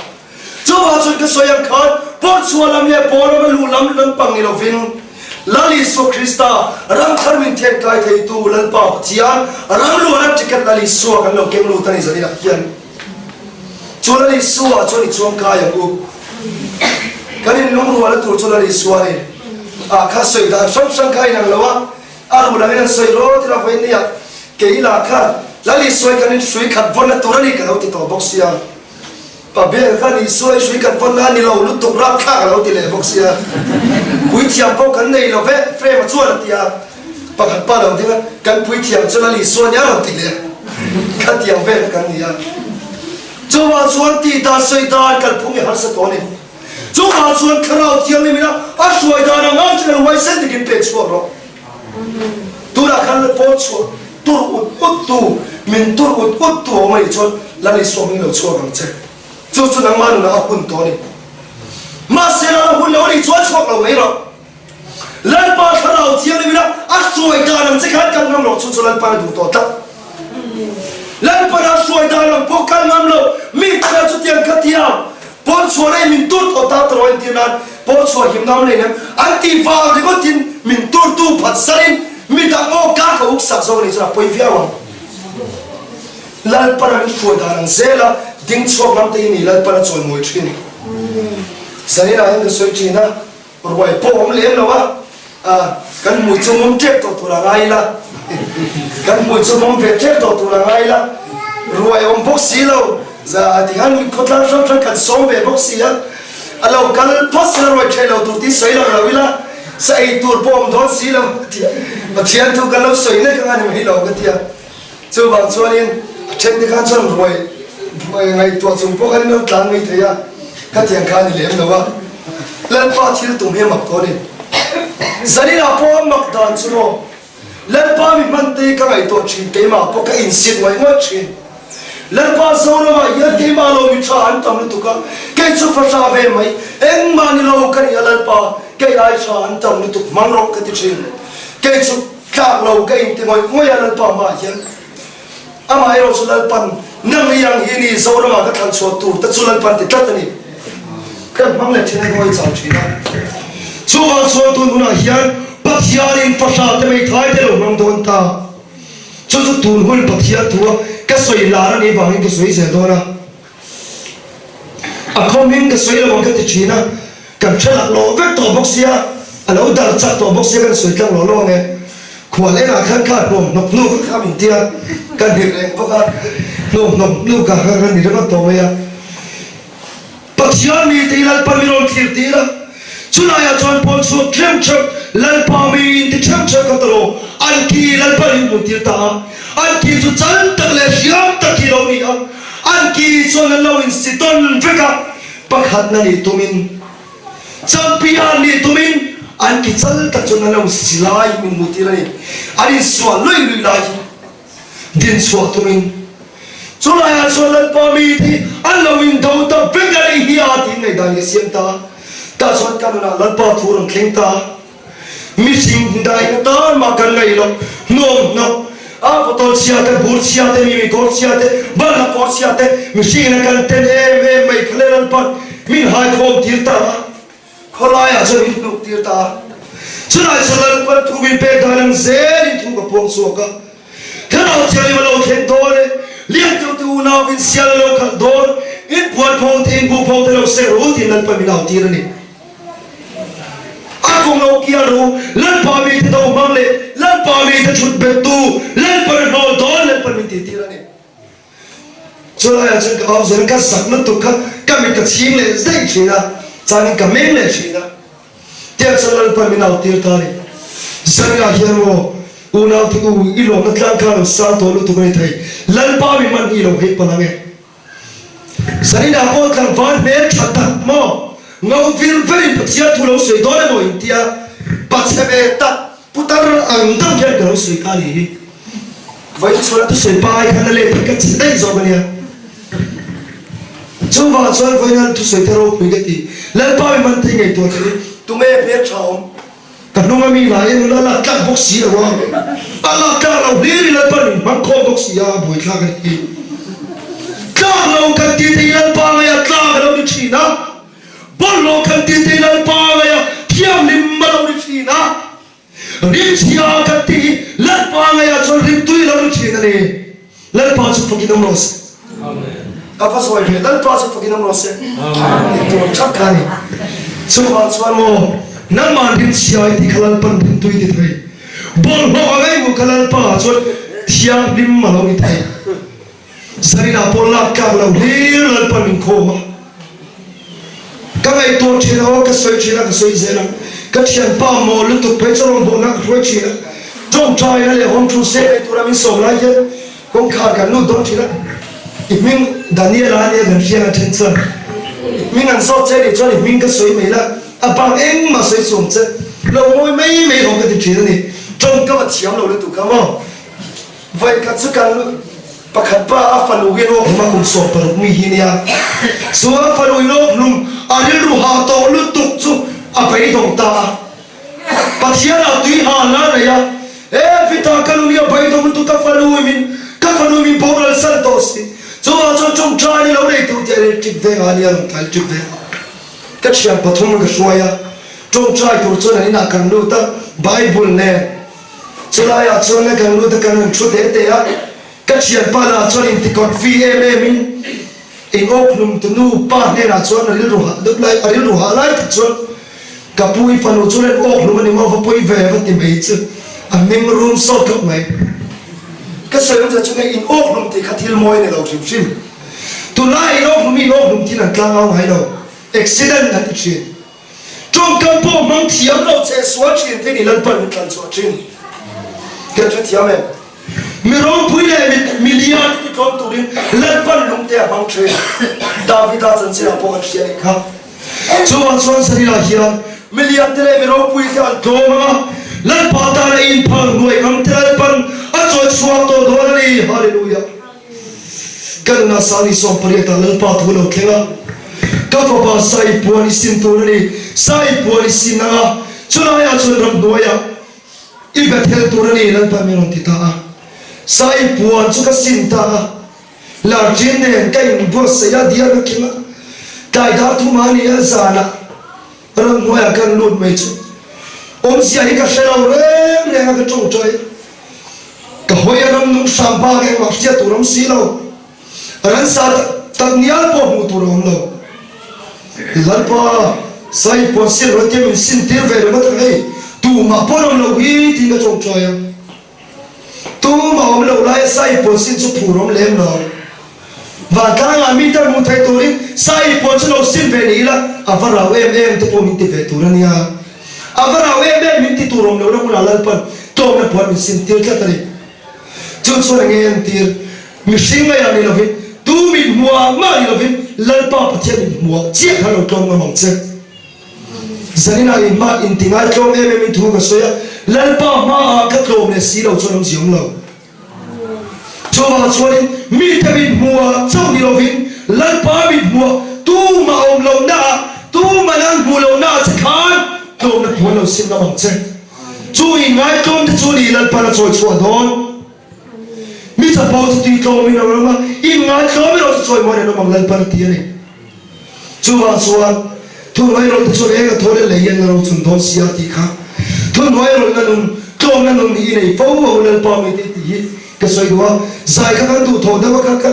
Chuvang chuan ka sawi ang khan Pawlchhuah lam leh Pawl rama luh lam lampang ni lovin Lal Isua Krista ram thar min then kai theitu Lalpa Pathian ram luahna ticket Lal Isua kan lo keng lut a ni zaninah hian chu Lal Isua chuan i chuang kai ang u. Kan inlungrualna tur chu Lal Isua a ni. Ah kha sawi dan hrang hrang kha a inang lo a, a ruh langin an sawi rawt ila vawiin nia kei lah khan Lal Isua hi kan inhrui khat vawnna tur a ni ka lo ti tawh bawk sia. Pa ber khan Isua hi hrui khat vawnna a ni lo lutuk rapthlak a lo ti leh bawk sia. Puithiam pawh kan nei lo ve, Frame-a chuan a ti a. Pakhat pa lo ding a, kan puithiam chu Lal Isua nia rawn ti leh. Khatiang vel kha kan ni a. Chuvang chuan tih dan sawi dan kalphung i harsa tawh a ni. Chuvang chuan Thlarau Thianghlim ina a hruai dan ang ang chu lo huaisen takin pek chhuak rawh. Tunah khan pawn chhuah tur ut ut tu, min tur ut ut tu a awm a nih chuan Lal Isua hming lo chhuak ang che. Chu chu nangmah nunah a hun tawh a ni. Mahse a hun lo a nih chuan chhuak lo mai rawh. Lalpa Thlarau Thianghlim ina a hruai dan ang che khan kal ngam loh chu chu Lalpan a duh tawh tlat. Lalpan a hruai dan ang pawh kal ngam lo mi tana chutiang kha thiam pawn chhuah rei min tur tawh ta tawh entir nan pawn chhuah him ngam lei nem an tih vang ringawtin min turtu phat sarin mi dang aw ka ka uk sak zawk a nih chuan a pawi viau ang. Lalpan a min hruai dan ang zela ding chhuak ngam te hi ni Lalpan a chawimawi thin. Zaninah hian ka sawi thin a. Ruai pawh awm lem lo a, kan hmui chu mawm tep tawh tur a ngai ila, kan hmui chu mawm ve tep tawh tur a ngai ila, ruai awm bawk si lo, za tikhan khawtlang hrang hrang kan sawm ve bawk si a, a lo kal phawt sela ruai thei lo tur tih sawi lo lo ila, sa ei tur pawh awm dawn si lo ka ti a, Pathian thu kan lo sawi nek anga ni mai lo ka ti a. Chuvang chuanin a then te khan chuan ruai ngaihtuah chung pawh khan in lo tlan mai thei a, khatiang kha a ni lem lo a. Lalpa thil tum hi a mak tawh a ni. Zaninah pawh a mak dan chu maw, Lalpa mi hman te ka ngaihtuah thin, keimah pawh ka insit ngawih ngawih thin. Lalpa Zoramah hian keimah lo mi tha an tam lutuk a, kei chu fahrah ve mai, engmah ni lo ka ni a Lalpa, kei ai tha an tam lutuk hmang rawh ka ti thin. Kei chu Tlak lo ka inti ngawih ngawih a Lalpa hmaah hian. Amaherawh chu Lalpan nang i ang hi ni Zoramah ka thlan chhuah tur te chu Lalpan ti tlat a ni. Kan hmang leh thin a ngawi chau thin a. Chuvang chuan tun hunah hian Pathianin fahrah te meithai te lo hmang dawn ta. Chu chu tun hun Pathian thua ka sawi lar a nih vangin ka sawi zel dawn a. A khawming ka sawi lo ang ka ti thin a, kan hre lak lawh vek tawh bawk sia, a lo dar chak tawh bawk sia kan sawi tlang lawh lawh ang e. Khual engah khan kha hnawm hnawk hnu kha kha min tia, ka hnirh reng bawk a, hnawm hnawk hnu ka kha ka ni ringawt tawh mai a. Pathian mite hi Lalpa mi rawn thlir tir a, chulaiah chuan pawn chhuak ṭheuh ṭheuh, Lalpa mi inti ṭheuh ṭheuh kha tawh lo, an ki Lalpa in hmuh tir ta a, an ki chu chal tak leh hriam tak hi a lo ni a. An ki chuan an lo insi tawn vek a, pakhatna nih tumin, champion nih tumin an ki chal tak chuan an lo si lai min hmuh tir a ni. An insual luih luih lai hi din chhuah tumin chulaiah chuan Lalpa mi te hi an lo indo ta vek a nih hi a tiin ngaihdan hi a siam ta a. Tah chuan ka nunah Lalpa thu a rawn thleng ta a. Mihring daihna tan mah kan ngaih loh hnuam hnawk a bottle chhia te, bur chhia te, mimi kawr chhia te, balhla kawr chhia te mihringin a kan ten em em mai kha le Lalpan min haikhawm tir ta a, khawlaiah chuan min hnuk tir ta a. Chulai chuan Lalpan thu min pek dan ang zelin thu ka puang chhuak a, Thlarau Thianghlim a lo thleng dawn e, Liantu te unau in sial a lo khalh dawn, in puan pho te, in buh pho te lo seh ru tiin Lalpan min au tir a ni. A kawng lo kiar ru, Lalpa mite do hmang leh Lalpa mite thut bettu, Lalpan a hnawl dawn Lalpan min tih tir a ni. Chulaiah chuan ka au zel, ka zak lutuk kha ka mit ka chhing leh daih thin a, chuanin ka meng leh thin a. Tiang chuan Lalpan min au tir ta a ni. Zanah hian maw unaute u, i lawmna tlang kha lo sang tawh lutuk a ni thei, Lalpa mi man hi i lo hei palh ang e. Zaninah pawh tlangval hmel tha tak maw, ngo vir verin Pathian thu lo sawi dawn emaw intia pachhe ve tak putar ang deuh hian ka lo sawi ta a nih hi. Vawiin chhuan a thusawi pa ai khan a let hi ka chhe daih zawk a nia. Chuvang chuan vawiin an thusawi te ropui ka ti. Lalpa mi man thei ngaihtuah che hi tunge hmel tha awm? Ka hnung a mi lai en ula lak tlak bawk si lo a, a lak tlak lo hlir i Lalpa min hmang khawm bawk si a, a buaithlak a ni hi. Tlak lo kan ti te hi Lalpa ngaih a tlak a lo ni thin a, bawlhhlawh kan ti te hi Lalpa ngaih a thianghlim a lo ni thin a, rimchhia kan ti hi Lalpa ngaih ah chuan rimtui a lo ni thin a ni. Lalpa chu fakin awm rawh se. Ka va sawi ve, Lalpa chu fakin awm rawh se. Tih tur that kha a ni. Chuvang chuan maw, nangmah rimchhia i tih kha Lalpan rimtui ti thei. Bawlhhlawh a ngaihmuh kha Lalpa ah chuan thianghlim a lo ni thei. Zaninah pawh lak tlak lo hlir Lalpan min khawm a. Ka ngaihtuah thin a aw, ka sawi thin a, ka sawi zel ang. Ka thianpa maw lutuk phei chu rawngbawlna ka hruai thin a. Tawngtaina leh home crusade nei tura min sawm lai hian kawngkhar kan lut dawn thin a. I hming Daniel-a a nia kan hriat a then chuan i hming an zawt che nih chuan i hming ka sawi mai la, a bak engmah sawi chhung che lo ngawi mai mai ho ka ti thin a ni. Tawngkam a thiam lo lutuk kha maw. Vawikhat chu kan pakhat pa a fanu hi rawk hlum a kum 16 mi hi nia. Chu a fanu hi rawk hlum a rilru hah tawh lutuk chu a beidawng ta a. Pathian ah tui hal a nei a, He fita ka nu hi a beidawng lutuk ka fanu hi min ka fanu hi min boral san tawh si. Chuvang chuan tawngtai ni lo nei tur tih a electric veng ah nia rawn tlai electric veng ah ka thian pathum ka hruai a, tawngtai tur chuan an inah kan lut a, Bible nen Chulaiah chuan ka kan lut a kan han thu te te a, ka thianpa lah chuan inti confi em em in in awk hlum tu nu pa hnenah chuan a rilru hah deuh lai a rilru hah lai tak chuan ka pu i fanu chu len awk hlum a ni maw va pawi ve va ti mai chu a meng rum sawt khawp mai. Ka sawi awmzia chu nge in awk hlum tih kha thil mawi a ni lo hrim hrim. Tunlaiah in awk hlum hi in awk hlum thin an tlang au ngai lo, accident an ti thin. Tawngkam pawh hmang thiam lo che sual thin te nih Lalpan min tlan chhuah thin. Kan hre thiam em? Mi ropui leh mi mi lian te ti tlawm turin Lalpan lungte a hmang thin. Davida chanchinah pawh kan hria nih kha. Chuvang chuan Zarina hian mi lian te leh mi ropui te an tlawm ang a, Lalpa tana inphal hnuai ang te Lalpan a chawi chhuak tawh dawn a ni. Hallelujah. Ka nunah Sani 18 ah Lalpa thu lo thleng a, ka fapa Sai puan i sin tur a ni, Sai puan i sin ang a, chulaiah chuan ramhnuaiah i Bethel tur a ni, Lalpa min rawn ti ta a. Sai puan chu ka sin ta a, larṭin nen ka inbuatsaih a, diar ka khim a, tlai dar thuma a ni a, zanah ramhnuaiah kan lut mai chu awmzia hi ka hre lo reng reng a, ka ṭawngṭai a. Ka hawi a ram nung hram bak engmah hriat tur awm si lo. Ransa tak ngial pawh hmuh tur a awm lo. Lalpa, Sai puan sin rawn tia min sin tir ve ringawt ang hei, tumah pawn awm lo hi tiin ka tawngtai a. Tumah awm lo laia Sai puan sin chu phur awm lem lo. Vantlangah mite hmuh theih turin Sai puan chu lo sin ve ni ila a va rau em em te pawh min ti ve tur a nia. A va rau em em min ti tur awm lohna hmunah Lalpan tlawmna puan min sim tir tlat a ni. Chu chuan enge entir? Mihring ngaiah ni lovin, tu mit hmuah mah ni lovin Lalpa Pathian in hmuah chiah khan lo tlawm ngam ang che. Zaninah in hma inti ngai tlawm em em in thu ka sawi a, Lalpa hmaah ka tlawm leh si lo chuan awmzia awm lo. Chuvang chuanin mite mit hmuhah chauh ni lovin Lalpa mit hmuhah tumah awm lohnaah, tuman an hmuh lohnaah che khan tlawmna puan lo sim ngam ang che. Chu inngaitlawm te chu ni Lalpa'n a chawi chhuah dawn. Mi chapo chu tui tlawmin a awm a, inngaitlawm erawh chu chawimawiin an awm ang Lalpa'n a ti a ni. Chuvang chuan thuhnuairawlh te chuan eng a thaw leh lei hian a ro chhun dawn sia tih kha thuhnuairawlhna nun, tlawmna nun hi i nei fo a u Lalpa mite tih hi ka sawi duh a, zai kha kan duh thawh deuh a kha ka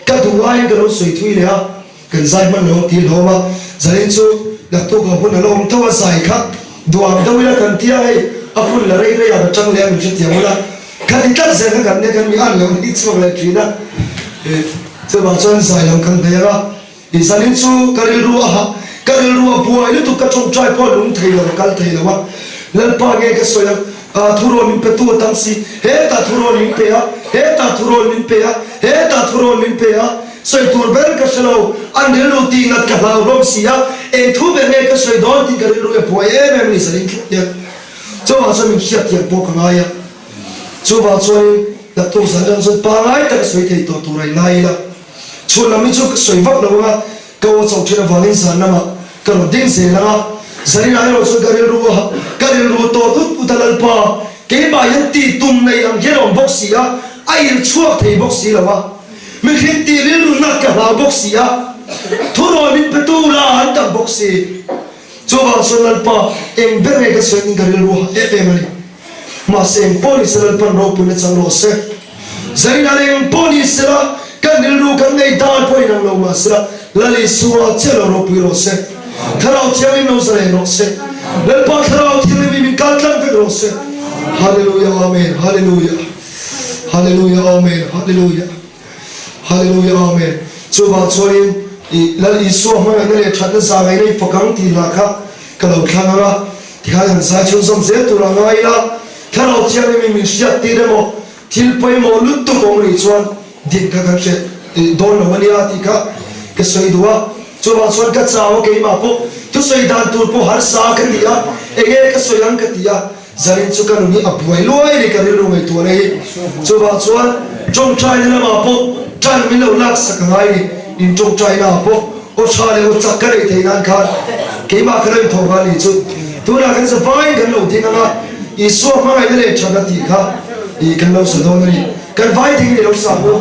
ka duh aiin ka lo sawi thui leh a, kan zai hman lo ang tih hlawm a, zanin chu naktuk ah hun a la awm tho a, zai kha duang deuh ila kan tia hei a hun la rei rei ah ka tang leh a min hrethiam ula khati tlat zel kha kan nia kan mi an lo ni chhuak leh thin a, chuvang chuan zai lam kan hmel a. I zanin chu ka rilru a hah, ka rilru a buai lutuk, ka tawngtai pawh a lung thei lo, a kal thei lo a. Lalpa nge ka sawi ang, ah thurawn min pe tu a tam si, hetah thurawn min pe a, hetah thurawn min pe a, hetah thurawn min pe a, sawi tur ber ka hre lo, an rilru tih ngat ka hlau hlawm si a, eng thu ber nge ka sawi dawn tih ka rilru hi a buai em em a ni zanin thleng hian. Chuvang chuan min hriatthiam pawh ka ngai a, chuvang chuanin naktuk zan atang chuan pangai taka sawi thei tawh tur a ingai ila. Chhun lam hi chu ka sawi vak lo ang a, ka aw chauh thin avangin zan lamah ka rawn ding zel ang a, zaninah erawh chuan ka rilru a ka rilru tawt ut ut a Lalpa, keimah hian tih tum nei ang hian a awm bawk si a, a irh chhuak thei bawk si lo a, mihring tih rilru nat ka hlau bawk si a, thurawn min pe tu la an tam bawk si. Chuvang chuan Lalpa, eng ber nge ka sawi ning ka rilru a hah em em a ni. Mahse eng pawh ni sela Lalpan ropuina chang rawh se. Zainah eng pawh ni sela kan rilru kan nei dan pawh inang lo mahsela Lal Isua chiah lo ropui rawh se. Thlarau Thianghlim lo zalen rawh se. Lalpa Thlarau Thianghlim hi min kal tlang vek rawh se. Hallelujah Amen Hallelujah Hallelujah Amen Hallelujah Hallelujah Amen Chuvang chuanin i Lal Isua hmangaihna leh thatna zangaihna i fak ang tih hla kha ka lo thlang ang a, tikhan han zai chhunzawm zel tur a ngai ila, Thlarau Thianghlim in min hriat tir emaw thil pawimawh lutuk awm anih chuan dik kha kan hre dawn lo ania tih kha ka sawi duh a, chuvang chuan ka chau a keimah pawh thusawi dan tur pawh harsa ka ti a, enge ka sawi ang ka ti a, zanin chu ka nun hi a buai luai a ni ka rilru ngaihtuahna hi, chuvang chuan tawngtaina lamah pawh tan min lo laksak a ngai ni, in tawngtaina ah pawh aw tha leh aw chak ka neih theih nan khan keimah ka lo inthawh nghal ni chu tunah kan zavaiin kan lo ding ang a, Isua hmangaihna leh thatna tih kha ih kan lo sa dawn a ni. Kan vai thing ni lo sa u.